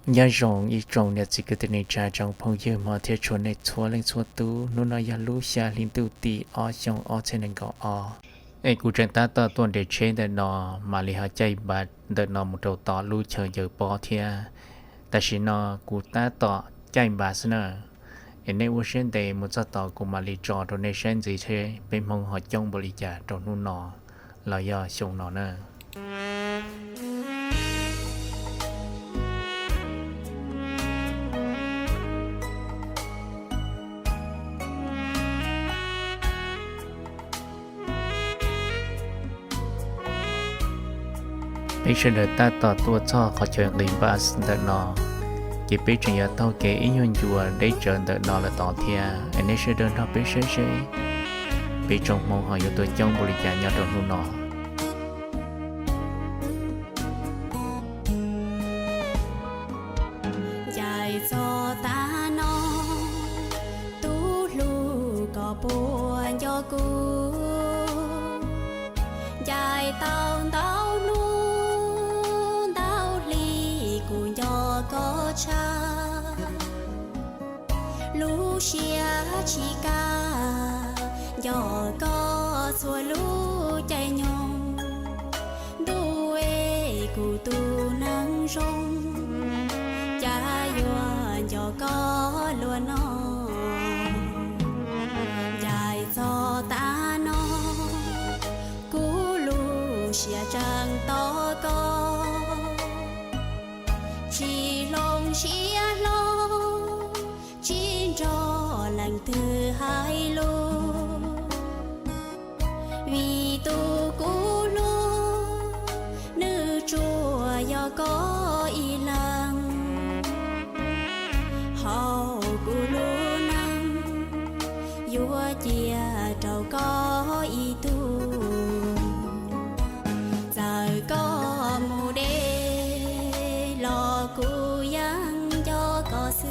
Nyob zoo ib tsoom niam txiv kwv tij neej tsa tsoom phooj ywg hmov thiab tshua nej txhua leej txhua tus, hnub no yog lub xya hli ntuj tim ob xyoo ob txhiab nees nkaum ob. Es kuv tseem tab tom tuaj nres tsheb ntawm no, mam li ho caij npas ntawm no mus rau tom lub chaw ncaws pob thiab. Tam sim no kuv tab tom caij npas xwb na. Es nej ua siab ntev mus txog tod kuv mam li tso rau nej saib ntxiv seb peb Hmoob ho coob npaum li cas rau hnub no los yog xyoo no na. Peb sawv daws tab tom tuaj txog qhov chaw nqis npas ntawm no, ces peb tseem yuav taug kev ib nyuag ncua deb tsawv ntawm no lawm tod thiab. Es nej sawv daws nrog peb saib seb peb tsoom Hmoob ho yuav tuaj coob npaum li cas nyob rau hnub no. Ncaim txog tag no, tub hlub koj puas nco kuv? Ncaim tau ntau hnub ntau hli kuv nco koj tshaj. Lub siab tsis kaj nco koj txhua lub caij nyoog. Ntuj es kuv tus neeg zoo, cas yuav nco koj luaj no. Ncaim txog tag no, kuv lub siab tseem tos koj. Tsis hloov siab hlo, tsis nrog leej twg hais lus, vim tus kuv hlub, nws tsuas yog koj ib leeg. Hauv kuv lub neej, yuav cia rau koj ib tug. Txawm koj mus deb los kuv yeej nco koj xwb.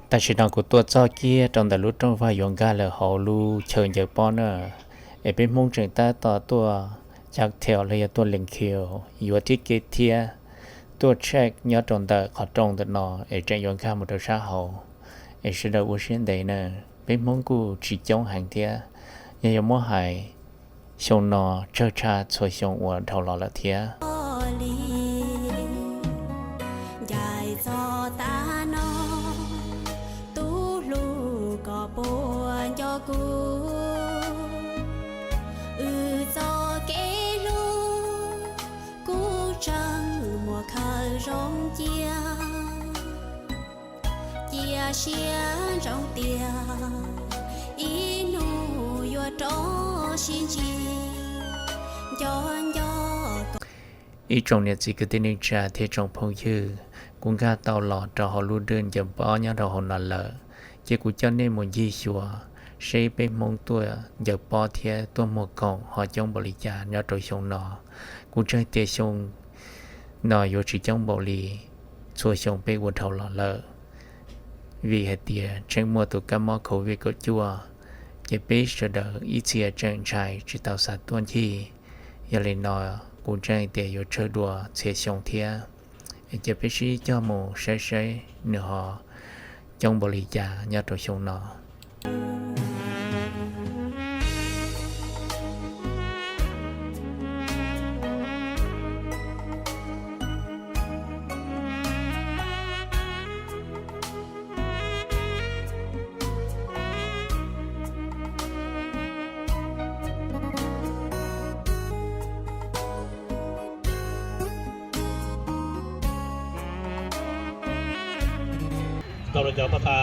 Tam sim no kuv tuaj txog kiag rau ntawm lub rooj vag yuav nkag lawm hauv lub chaw ncaws pob na. Es peb Hmoob tseem tab tom tuaj cav thel los yog tuaj lees khiu, yuav tib ke thiab tuaj check nyob rau ntawm qhov rooj ntawm no es tseem yuav nkag mus rau sab hauv. Es sawv daws ua siab ntev na, peb Hmoob kuj tsis coob heev thiab. Yog yuav muab hais, xyoo no tsawg tshaj txhua xyoo uas dhau los lawm thiab. Ncaim txog tag no, tub hlub koj puas nco kuv? Wb txoj kev hlub kuj tseem muaj khawv zoo cia. Cia siab ntsoov tias ib hnub yuav rov sib ntsib, nco nco koj. Ib tsoom niam txiv kwv tij neej tsa thiab tsoom phooj ywg, kuv nkag tau los rau hauv lub dwj ncaws pob nyob rau hauv no lawm, ces kuv coj nej mus ncig xyuas seb peb Hmoob tuaj ncaws pob thiab tuaj muag khoom ho coob npaum li cas nyob rau xyoo no. Kuv ntseeg tias xyoo no yuav tsis coob npaum li txhua xyoo peb ua dhau los lawm, vim hais tias tseem muaj tus kab mob covid kaum cuaj, ces peb sawv daws ib txhia tseem ntshai tsis tau xav tuaj ncig. Yog li no, kuv ntseeg tias yuav tsawg dua txhia xyoo thiab. Es cia peb sib coj mus saib saib nws ho coob npaum li cas nyob rau xyoo no. Tau rau cov pab tha,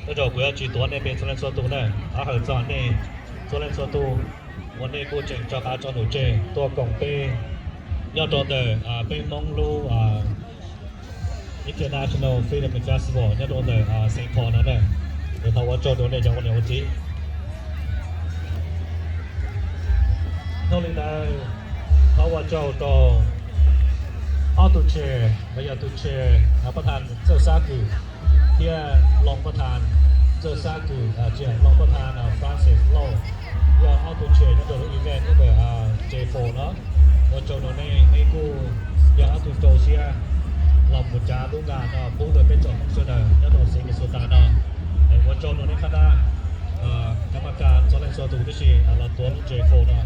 tej zaum kuv yuav tsis tuav nej pem txhua leej txhua tus na, qhov hawm txog nej txhua leej txhua tus uas nej kuj tseem rov qab tso num tseg tuaj koom peb nyob rau ntawm peb Hmoob lub International Film Festival nyob rau ntawm Saint Paul no na. Kuv thov ua tsaug rau nej cov ua niam ua txiv. Dhau li ntawd, thov ua tsaug rau ob tug chair, los yog tus chair pab tha txawj xab kws thiab loos pab tha txawj xab kws, tsis yog loos pab tha Francis Lauj, yog ob tug chair nyob rau lub event nyob ntawm J four no. Ua tsaug rau nej, nej kuj yog ob tug rau siab los Mus cav lub nqa no pub rau peb tsoom Hmoob sawv daws nyob rau xeev Minnesota no. Ua tsaug rau nej qab dab, cov ma kas txhua leej txhua tus tib si los tuav lub tsev fo no.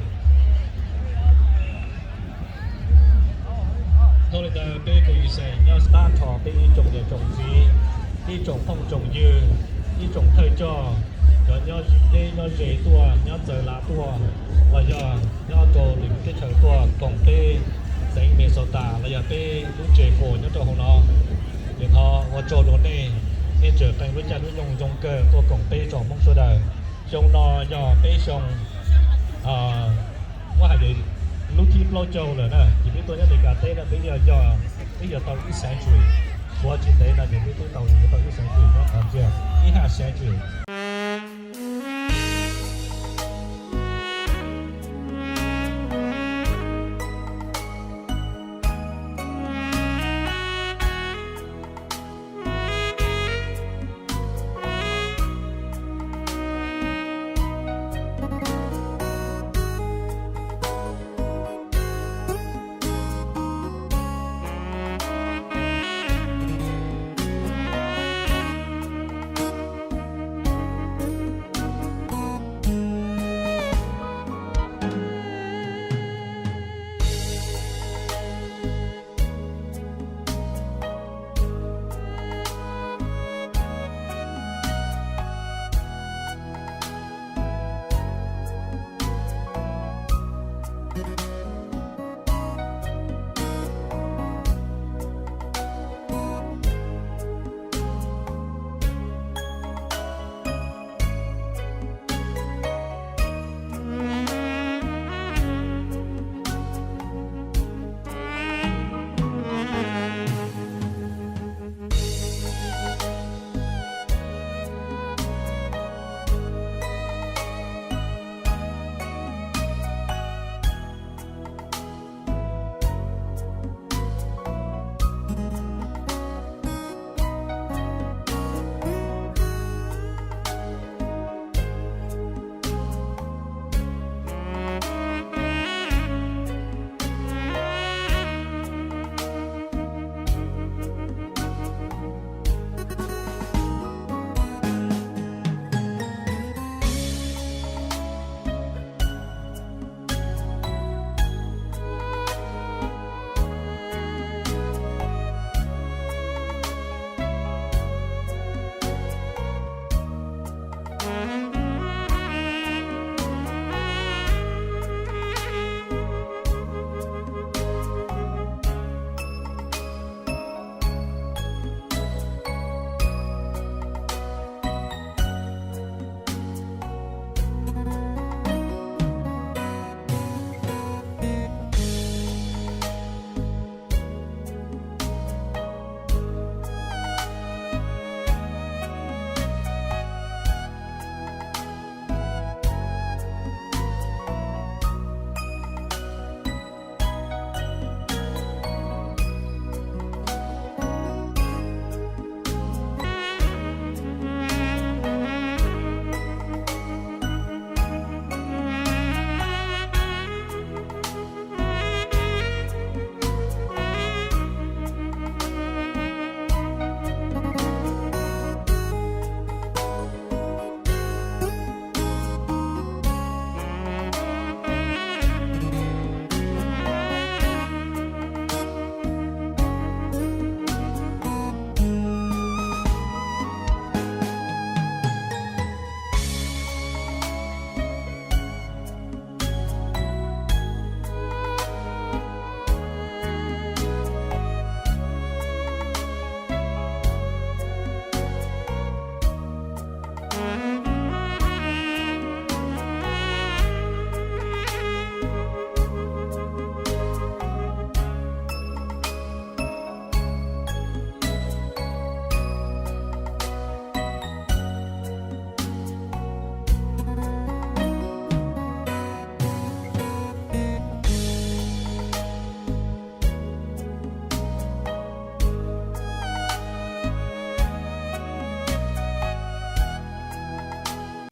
Dhau li ntawd peb kuj ib xeem nyob tab nrho peb ib tsoom niam tsoom txiv, ib tsoom phooj tsoom ywg, ib tsoom thawj coj, cov nyob deb nyob ze tuaj, nyob txawv lav tuaj, los yog nyob rau lwm teb chaws tuaj koom peb xeev Minnesota los yog peb lub tsev fo nyob rau hauv no. Ces thov ua tsaug rau nej, nej tseem qee lub caij lub nyoog zoo kawg tuaj koom peb tsoom Hmoob sawv daws. Xyoo no yog peb xyoo, muab hais tias lub thib plaub caug lawm na, ces peb tuaj nyob Meskas teb no peb yog, yog, peb yog tau ib century, tshuav tsis ntev no ces peb twb tau, tau ib century nyob qhov tiag, ib half century.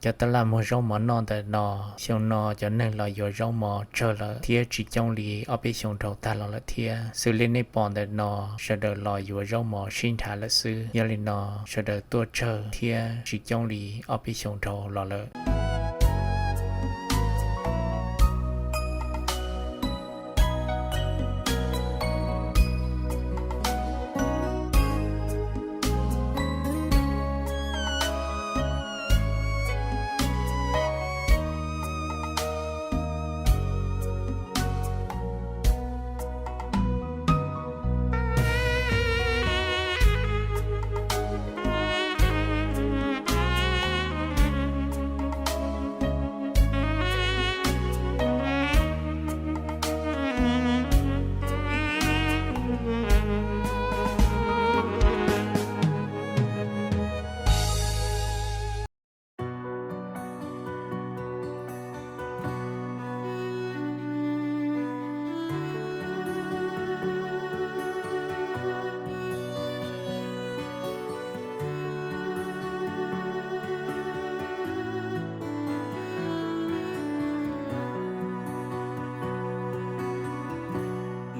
Cov tab laj muag zaub mov noj ntawm no, xyoo no cov neeg los yuav zaub mov tsawg lawm thiab tsis coob li ob peb xyoos dhau tag los lawm thiab. Xws li nej pom ntawm no, sawv daws los yuav zaub mov sib nrhav lawm xwb. Yog li no, sawv daws tuaj tsawg thiab tsis coob li ob peb xyoos dhau los lawm.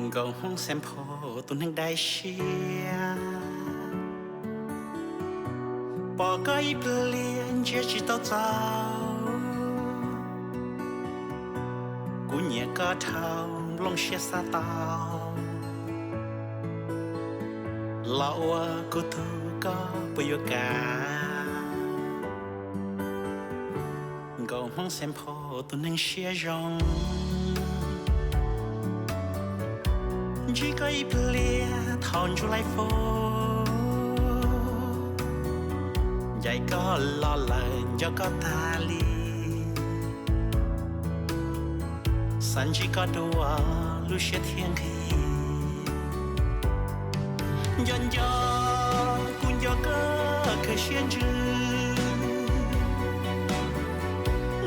Nkauj Hmoob Xeem Phaum tus neeg dai siab, pom koj ib pliag ntsia tsis tau txaus. Kuv nyiam koj dhau nplooj siab xav tau, los ua kuv tug koj puas yuav kam? Nkauj Hmoob Xeem Phaum tus neeg siab zoo, ntsib koj ib pliag thaum ntsuj laij fo, ncaim koj los lawm nco koj tag li, xav ntsib koj dua lub siab thiaj nqhis. Nco nco kuv nco koj khaws siab ntsws,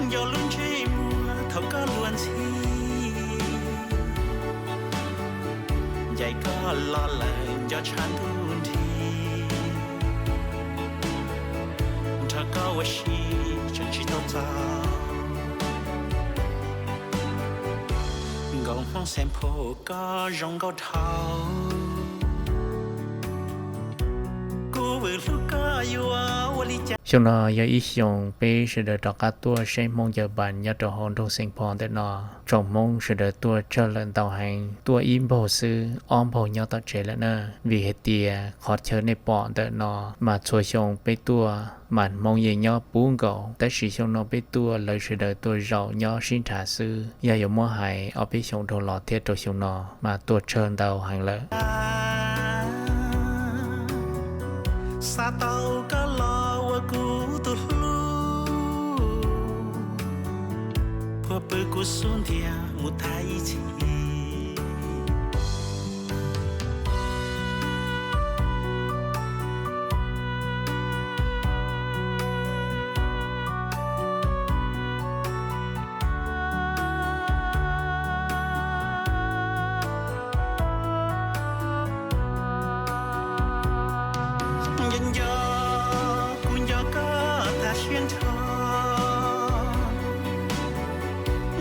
nco lub ntsej muag thaum koj luag ntxhi, ncaim koj los lawm nco tshav ntuj nrhi, nrog koj ua si tseem tsis tau txaus. Nkauj Hmoob Xeem Phaum koj zoo nkauj dhau, kuv vwm hlub koj yuav ua li cas? Xyoo no yog ib xyoos peb sawv daws rov qab tuaj saib Hmoob Yawm Npas nyob rau hauv nroog Xeem Phaum ntawm no. Tsoom Hmoob sawv daws tuaj tsawg lawm ntau heev, tuaj ib npaug xwb ob npaug nyob tom tsev lawm na. Vim hais tias qhov chaw nej pom ntawm no mas txhua xyoo peb tuaj mas Hmoob yeej nyob puv nkaus, tab sis xyoo no peb tuaj lawv sawv daws tuaj zaum nyob sib nrhav xwb. Yog yuav muab hais ob peb xyoos dhau los thiab rau xyoo no mas tuaj tsawg ntau heev lawm. Xav tau koj los ua kuv tus hlub, puag pw kuv xub ntiag mus tag ib txhis. Nco nco kuv nco koj tag siab nrho,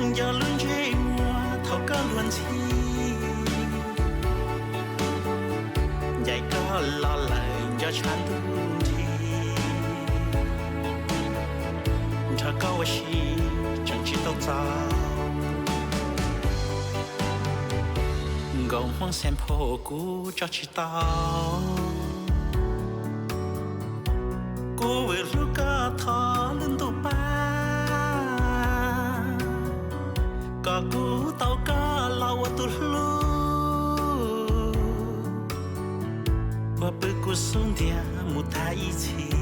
nco lub ntsej muag thaum koj luag ntxhi, ncaim koj los lawm nco tshav ntuj nrhi, nrog koj ua si tseem tsis tau txaus. Nkauj Hmoob Xeem Phaum kuv tso tsis tau, kuv vwm hlub koj thov lub ntuj pab, kom kuv tau koj los ua tus hlub, puag pw kuv xub ntiag mus tag ib txhis.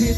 Yog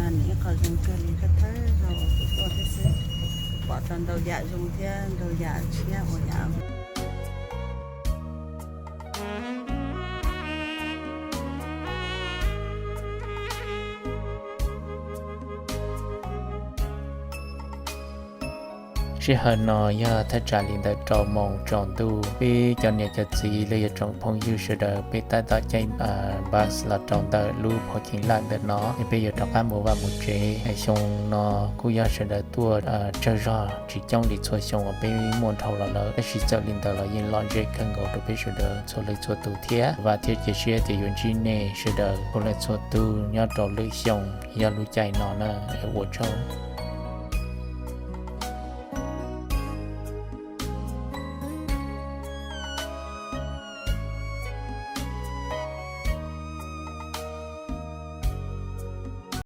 nws ib qho zoo kawg li, thawj thawj zaug uas kuv tuaj thiab xwb, pom tau ntau yam zoo thiab ntau yam tshiab ua yam. Sij hawm no yog thaj tsam li ntawm rau moos tsaus ntuj, peb cov niam cov txiv los yog tsoom phooj ywg sawv daws peb tab tom caij bus los rau ntawm lub parking lot ntawm no es peb yuav rov qab mus vaj mus tsev. Xyoo no kuj yog sawv daws tuaj tsawg zog tsis coob li txhua xyoo uas peb muaj dhau los lawm, tab sis txawm li ntawd los yeej lom zem kawg nkaus rau peb sawv daws txhua leej txhua tus thiab. Vam thiab cia siab tias yuav ntsib nej sawv daws txhua leej txhua tus nyob rau lwm xyoo yog lub caij no na. Ua tsaug.